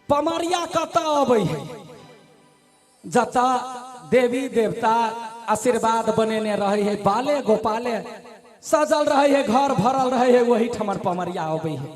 पमरिया कतऽ अबै है? जतऽ देवी देवता आशीर्वाद बनेने रहे है, बाले गोपाले सजल रहे है, घर भरल रहे है, वही ठमर पमरिया अबै है।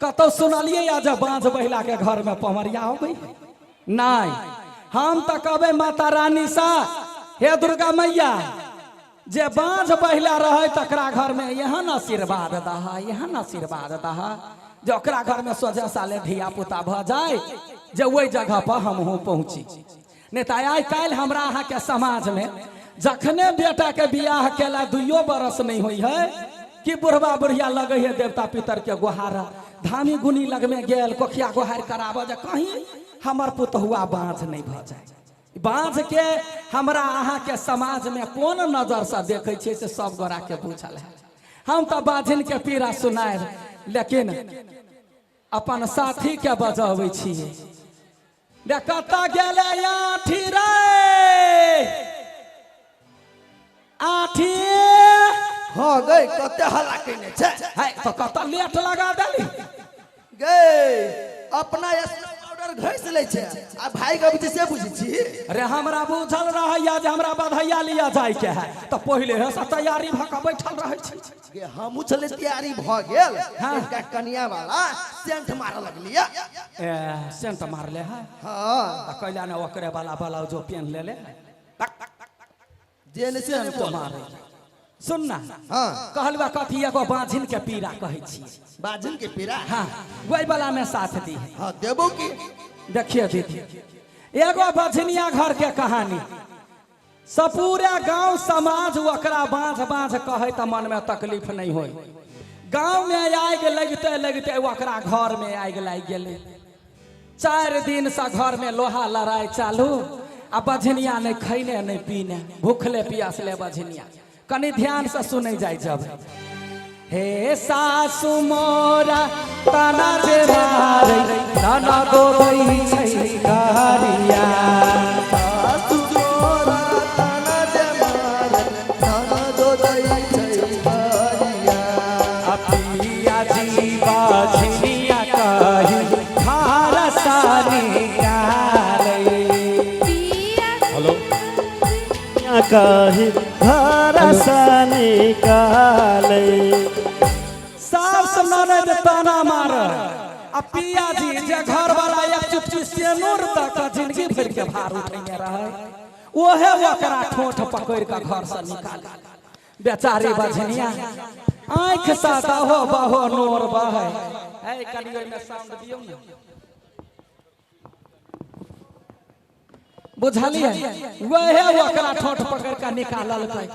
कतौ सुनलियै या जे बाँझ बहिला के घर में पमरिया अबै है? नहीं। हम तऽ कहबै माता रानी सा, हे दुर्गा मैया, जे बाँझ बहिला रहे तकरा घर में एहन आशीर्वाद दहा, एहन आशीर्वाद दहा जे ओकरा घर में सोझे साले धिया पुता भऽ जाय जे ओहि जगह पर हमहूँ पहुँची। नहि तऽ आइ काल्हि हमरा अहाँके समाजमे जखने बेटाके बियाह केला दुइयो बरस नहि होइ है कि बुढ़बा बुढ़िया लगै है देवता पितरके गोहार, धामी गुनी लगमे गेल कोखिया गोहार कराबऽ जे कहीं हमर पुतहुआ बाँझ नहि भऽ जाय। बाँझके हमरा अहाँके समाजमे कोन नजरसँ देखै छियै से सब गोराके बुझल है। हम तऽ बाझिनके पीड़ा सुनायब, लेकिन अपन साथीके बजबै छियै। रे कतऽ गेलै आठी रे आठी? हाँ गई, कते हल्ला केने छै? है तऽ कतऽ लेट लगा देली? गई, अपना स्नो पाउडर घसि लै छै आ भाई के अबै छै से बुझै छी? रे हमरा बुझल रहैया जे हमरा बधैया लिअ जाइके है, तऽ पहिले से तैयारी भऽ कऽ बैठल रहै छी। गे हमहूँ छलै तैयारी भऽ गेल। हाँ। एकटा कनिया वाला सेंट मारऽ लगलियै। ए सेंट मारले है? हाँ। तऽ कैला ने ओकरे वाला ब्लाउजो पेन लेले जे नहि से नहि सेंट बोल। मारे? सुन ना। हाँ। कहलुआ कथी, एगो बाझिन के पीड़ा कहै छी। बाजन के पीड़ा? हाँ, वही वाला में साथ दी। हाँ, देबो की। देखिए दीदी, एगो बझनिया घर के कहानी। सपूरे गांव समाज ओकरा बाँझ बाँझ कहै तऽ मन में तकलीफ नहीं होय। गांव में आगि लगिते लगिते ओकरा घर में आगि लागि गेलै। 4 दिन से घर में लोहा लड़ाई चालू आ बझनिया नहीं खैने नहीं पीने, भूखले पियासले बझनिया। कनी ध्यान से सुनै जाय जब। हे सासु मोरा तना जे मारै, तना गोबै छै कहरिया। सासु मोरा ताना जे मारे, ताना दो दै छै गरिया। आ पिया जी बझनिया कही घर सा निकालै। हेलो कही घर सँ निकालै। सास ननद ताना मार आ पिया जी जे घर वाला एक चुटकी सेनूर दऽ कऽ जिंदगी भरि के भार उठेने रहै, ओहे ओकरा ठोठ पकड़ि कऽ घर से निकाल। बेचारी बझनिया आँखि से दहो बहो नोर बहै है। कनि ओहिमे साउंड दियौ ने। बुझलियै? वहे ओकरा ठोठ पकड़ कऽ निकाललकै।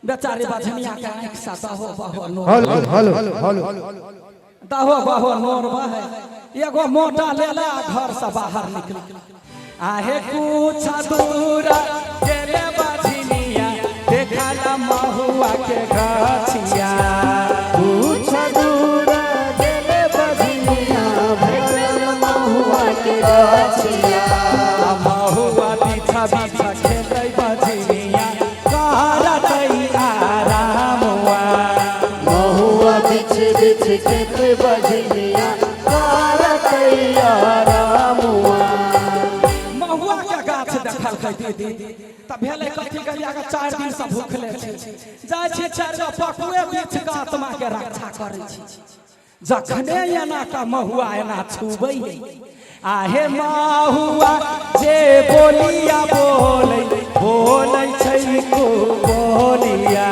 बेचारी बझनिया के आँखि से दहो बहो नोर, हेलो हेलो हेलो, दहो बहो नोर बहे। एगो मोटा लेला, घर से बाहर निकली। आहे कुछ दूर गेले बझनिया, देखला महुआ के गछिया। कुछ दूर गेले बजनिया, भेटल महुआ के गछिया। आ महुआ पीछा पीछा खेलै बझनिया, करतै आरामवा। महुआ बिछ बिछ खेत बजनिया, करतैया रामुआ। महुआ के गाछ देखलकै दीदी तऽ भेलै कथी? कहलियै अगर 4 दिन से भूखले छी, जाइ छी 4 गो पकुए बीछ कऽ आत्मा के रक्षा करै छी। जखने एना का महुआ एना छुबै है, आहे महुआ जे बोलिया बोलै, बोलै छै को बोलिया।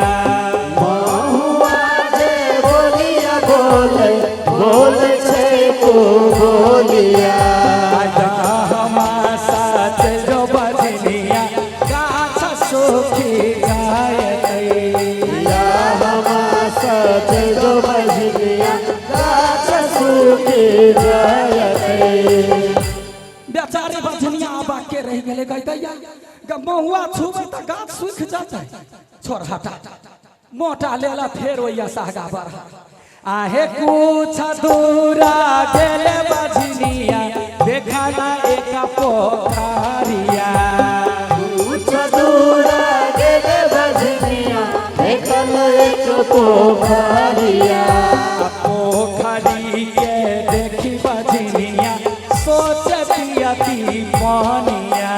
महुआ जे बोलिया बोलै, बोलै छै को बोलिया। जो बजनिया गाछ सुखी जायतै। या हमा सच जो बजनिया, गाछ सूखी जायतै। बेचारी बजनिया अबाक के रहि गेलै। गै दैया ग, महुआ छुबै तऽ गाछ सुखि जेतै। छोड़, हटा, मोटा लेला, फेर ओइया सहगा बढ़ा। आहे कुछ दूरा गेले बजनिया, देखला एक पोखरिया। कुछ दूर गेले बजनिया, देखल एक पोखरिया। आ पोखरी के देखी बजनिया सोच पनिया।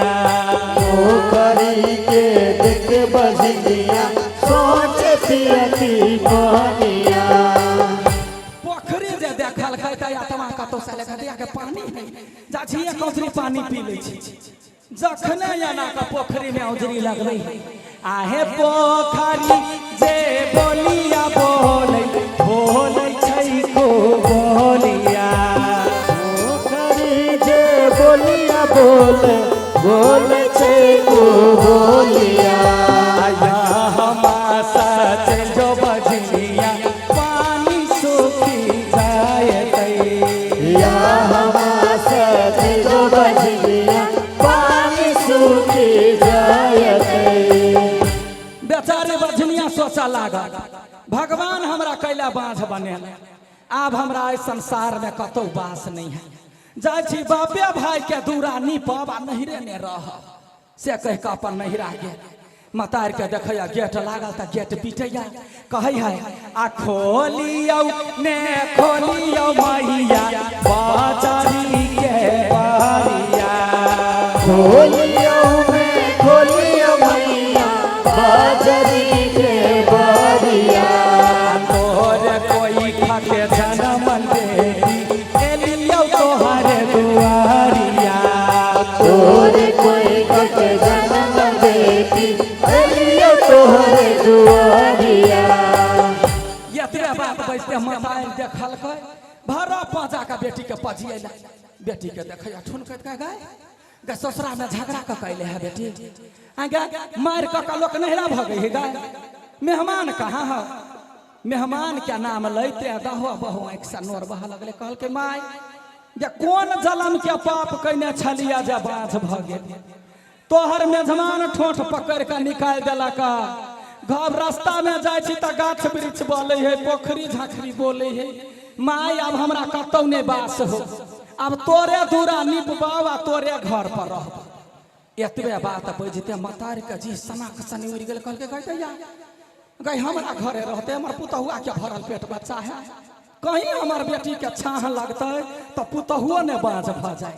पोखरी के देख बजनिया सोच पियती पनिया। पोखरी जे देखलकै तऽ आत्मा कतौ से लेके दिया के पानी है, जा छी एक औजरी पानी पी लै छी। जखने एना के पोखरी में औजरी लगलै, आहे पोखरी जे बोलिया बोलै बोलै छै को बोलिया। पोखरी जे बोलिया बोले बोले छै को बोलिया। आया हमासा चल जो बजनिया पानी सूखी जायतै। या हमासा जो बजनिया पानी सूखी जायतै। बेचारे बजनिया सोचऽ लागल, भगवान हमरा कैला बाँझ बनेल, आब हमरा एहि संसार में कतौ बास नहीं है, जाइ छी बापे भाई के दूरा नीपब आ नहिरे ने रहब। से कहि कऽ अपन नहिरा गेल। मतार के देखैया गेट लागल तऽ गेट पीटैया, कहै है आ खोलियौ ने खोलियौ मैया बजरी के बरिया। खोलियो में खोलियो मैया बाजरी के बरिया। तोहर कोई खाके जनम देवी एलियौ तोहर दुआरिया। तोरे कोई कट जन्म देती एलियो तोहरे दुआरिया। एतबे बात बजते मताइल देखलकै, भरा पाँचा के बेटी के पजिएला। बेटी के देखैया ठुनकैत कह गाय गे ससुरा में झगड़ा कऽ कैले है बेटी, आ गे मारि कऽ के लोक नहिरा भऽ गई है गाय, मेहमान कहाँ है? मेहमान के नाम लैते दहो बहो आँखि से नोर बहऽ लगलै। कहलकै माय जे कोन जलम के पाप कैने छलिया जे बाँझ भऽ गेल, तोहर मेजमान ठोठ पकड़ि कऽ निकालि देलक। घर रास्ता में जाइ छी तऽ गाछ वृक्ष बोलै है, पोखरी झाँखरी बोलै है। माय आब हमरा कतौ नहि बास हो, आब तोरे दूरा निपबाब आ तोरे घर पर रहब। एतबे बात बजिते मतार के जी सनाक सनी उड़ि गेल। कहलकै गै दैया गै हमरा घरे रहते, हमर पुतहुआ के भरल पेट बच्चा है, कहीं हमर बेटी के छाह लगतै तऽ पुतहुओ ने बाँझ भऽ जाय।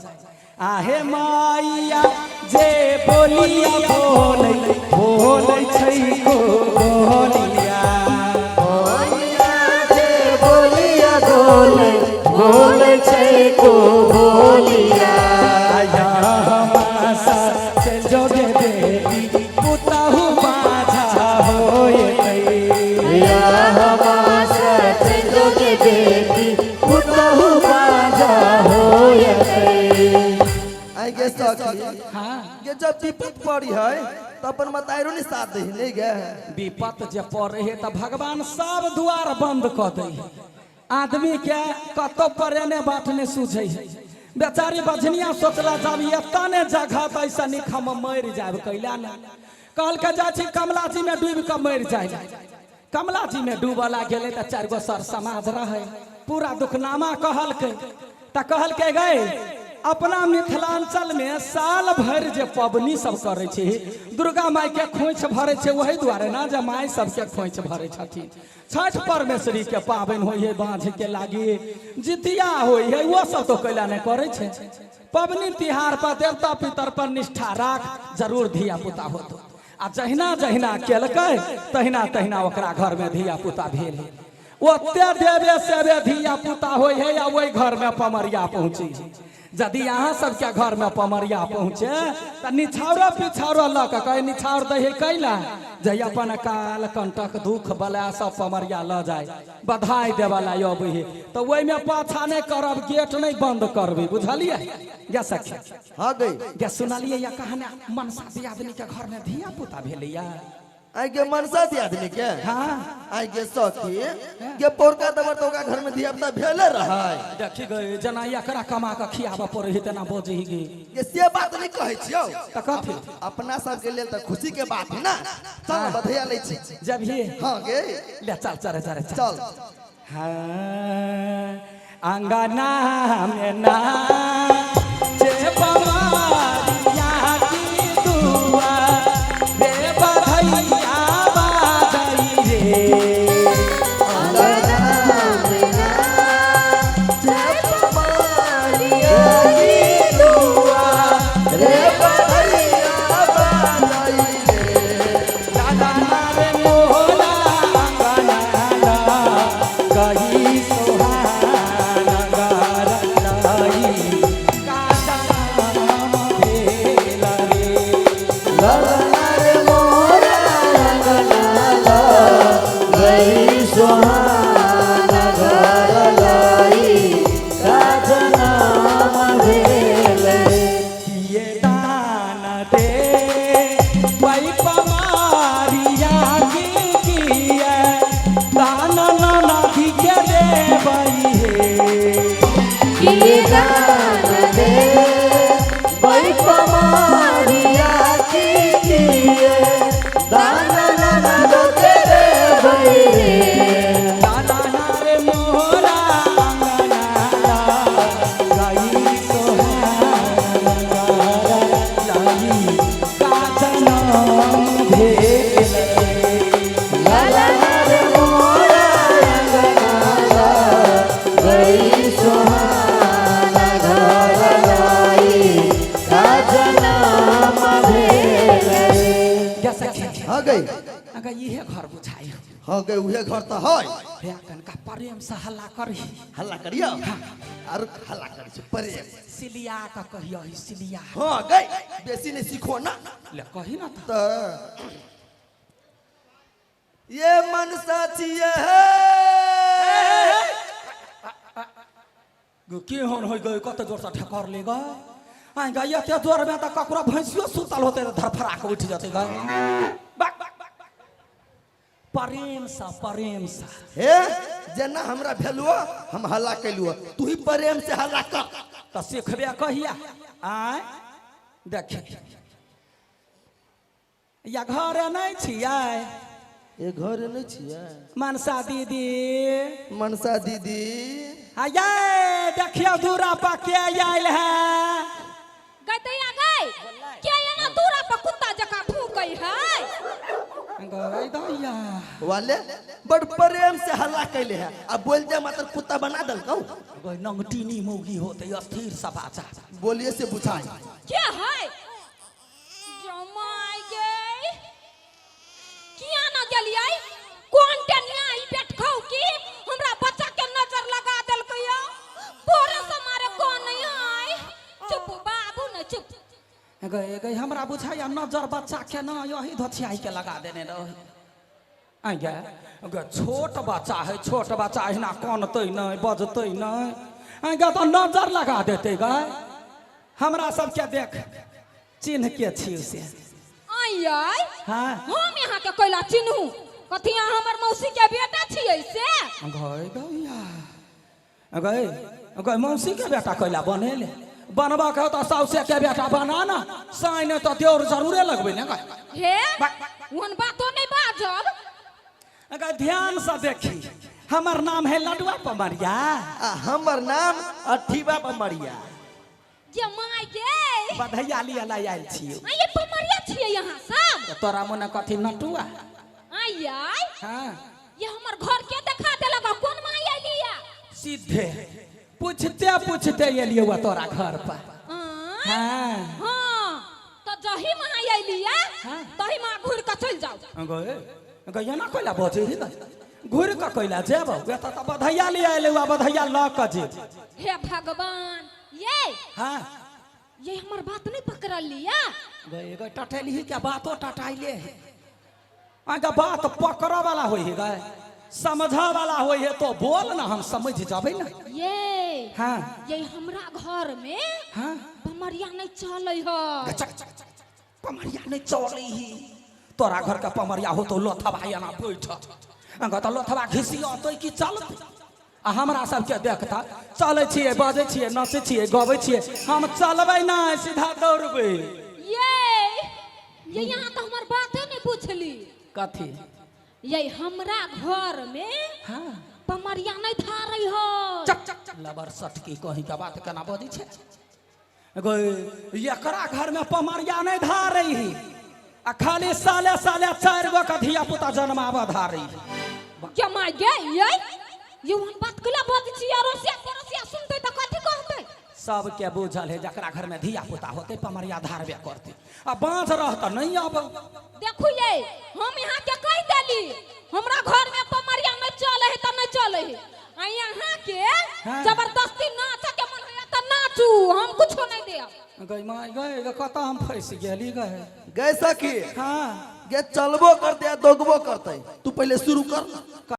आहे माइया जे बोलिया बोलै बोलै छै को बोलिया। बोलिया जे बोलिया बोले बोले छै को बोलिया। आया हमासा चल जोगे बेटी पुतहु बाझा होयतै। या हमासा जोगे बेटी पुतहु बाजा होयतै। आई गे सखी हाँ गे जब विपत पड़ी है तो अपन मताइरो नहीं साथ दही नहीं गे। विपत जे पड़े है तऽ भगवान सब द्वार बंद कऽ दै है, आदमी के कतौ परेने बाट नहि सूझै है। बेचारी बझनिया सोचला जब एतऽ ने जगह तऽ ऐसा नीक हम मरि जायब कैला ने। कहलकै जाइ छी कमला जी में डूबि कऽ मरि जाय। कमला जी में डूबऽ गेलै तऽ चारि गो सर समाज रहै, पूरा दुखनामा कहलकै। तऽ कहलकै गै अपना मिथिलांचल में साल भरि जे पबनी सब करै छी, दुर्गा माई के खोइछ भरै छै, ओहि दुआरे ना जे माई सबके खोइछ भरै छथिन। छठि परमेश्वरी के पाबनि होइ है, बाँझ के लागी जितिया होइ है, वो सब तो कैला नहि करै छै। पबनी तिहार पर देवता पितर पर निष्ठा राख, जरूर धिया पुता होतो। आ जहिना जहिना केलकै तहिना तहिना ओकरा घर में धिया पुता भेल। ओते देवे सेवे धिया पुता होइ है या ओहि घर में पमरिया पहुँची। यदि अहाँ सबके घर में पमरिया पहुँचे तऽ निछाउरो पिछाउरो लऽ कऽ कहे निछाउर दै है कैला, जे अपन काल कंटक दुख बला सब पमरिया लऽ जाय, बधाई देवला अबै है तऽ ओहिमे पाछा नहि करब, गेट नहि बंद करबै, बुझलियै गे सखी? हाँ गई गे सुनलियै या कहानी मनसा दियादनी के घर में धिया पुता भेलैया? आई गे मनसा दियादनी के? हाँ। आई गे सखी गे पौरका दबर तो ओकरा घर में धिया पुता भेले रहै। देखी गई जेना एकरा कमा कऽ खियाबऽ पड़ै है तेना बजै गे। गे से बात नहीं कहै छियौ। तऽ कथी? अपना सबके लेल तऽ खुशी के बात है ना। चल बधैया लै छी। जब ही हाँ गे ले चल चले चले चल। चल। हाँ अंगना में ना जे पवारिया की दुआ रे बधैया बाजई रे। रे गई। अगर इहे घर बुझाइ। हाँ गई, उहे घर तो है। हे कनका प्रेम से हल्ला करही। हल्ला करियो आर हल्ला करी छै प्रेम। सिलिया का कहियो ही सिलिया। हाँ गई, बेसी नहीं सीखो ना। ले कही ना त ये मनसा छिए। की होन हो गई, कत जोर से ठकर ले गए आइ गई, एते जोर में त ककरो भैंसियो सुतल होते त धरफड़ा के उठ जते गए। बक बक बक। प्रेम सा, प्रेम सा। हे जेना हमरा भेलुओ हम हल्ला कैलुओ, तू ही प्रेम से हल्ला कर। त सिखबे कहिया? आय देखी या घर नहीं छियै? ये घर नहीं छियै। मनसा दीदी। मनसा दीदी। आये देखियो दूरा पर के आयल है। गदैया गई के एना दूरा पर कुत्ता जकाँ भूकै है? गई दैया वाले बड़ प्रेम से हल्ला कैले है, अब बोल दे मात्र कुत्ता बना दलकौ। गई नंगटीनी मौगी होते अस्थिर सबाचा। बोलिए से बुझाई के है जमाई गई? किया ना गेलियै? कोन टेनिया ई बैठखौ की हमरा बच्चा के नजर लगा देलकै? भोरे से मारे कोन नहीं आय। चुप बाबू न चुप। गई गई हमरा बुझाइया नजर बच्चा के न यही धोछियाई के लगा देने रहे। आइ गे गे छोट बच्चा है, छोट बच्चा अहिना कनतै नहि बजतै नहि, आइ गे तऽ नजर लगा देतै गए। हमरा सबके देख चिन्ह के छी से। आइ आइ। हाँ। हम यहाँ के कैला चिन्हू? कथी अहाँ हमर मौसी के बेटा छियै से? गई गैया गई गई मौसी के बेटा कैला बनेले? बनबा के तऽ साउसे के बेटा बना ना, साइ नहि तऽ देउर जरूरे लगबै ने गए। हे ओहन बातो नहीं बाजब। अगर ध्यान से देखी, हमर नाम है लडुआ पमरिया। आ हमर नाम अठीबा पमरिया। जे माय गे। बधैया लिया लाई आयल छियौ। आ ये पमरिया छियै यहाँ सब? तोरा मोने कथी नटुआ? आइ आइ। हाँ। ये हमर घर के देखा देलक? कोन माय अयलिया? सीधे पूछते पूछते एलियौ तोरा घर पर। आँय? हाँ। हाँ तऽ जही माय अयलिया हाँ। तही माँ घुरि कऽ चलि जाउ। गए गए ना कैला बजै ही घुरि कऽ कैला जेब? एतऽ तऽ बधैया लिया एलै, बधैया लऽ कऽ जेब। हे भगवान ये। हाँ। ये हमर बात नहीं पकड़लिया? गए गए टटेलही के बातो टटाइले है। अगर बात पकड़ऽ वाला होइ है गए, समझऽ वाला होइ है तो बोल ना, हम समझ जबै ना। ये। हाँ। ये हमरा घर में हाँ। पमरिया नहीं चलै है। चक चक चक, पमरिया नहीं चलै ही? तोरा घर के पमरिया हो तो लोथबा एना बैठ अगर तऽ लोथबा घिसियतै कि चलतै? आ हमरा सबके देखता चलै छियै, बजै छियै, नचै छियै, गबै छियै, हम चलबै नहि, सीधा दौड़बै। ये यहाँ तऽ हमर बाते नहीं बुझली। कथी? ये हमरा घर में हाँ। पमरिया नहीं धारै है। चक चक चक, लबर सटकी कहीं के बात केना बजै छै गो। एकरा घर में पमरिया नहीं धारै ही आ खाली साले साले 4 गो के धिया पुता जन्माबऽ धारै ही। जमा गे ये ये ओहन बात कैला बजै छी? अड़ोसिया पड़ोसिया सुनतै तऽ कथी कहतै? सबके बुझल है, जकरा घर में धिया पुता होते पमरिया धारबे करते, आ बाँझ रहत नहीं आब। देखू ये हम यहाँ के कहि देली, हमरा घर में पमरिया नहीं चले है तऽ नहीं चले है। आ यहाँ के हाँ। जबरदस्ती नाचे के मन होया तऽ नाचू, हम कुछो नहीं देब। गई माय गई, कतऽ हम फंसि गेली गए। गए सखी। हाँ। गे चलबो करते आ दौगबो करते, तू पहले शुरू कर।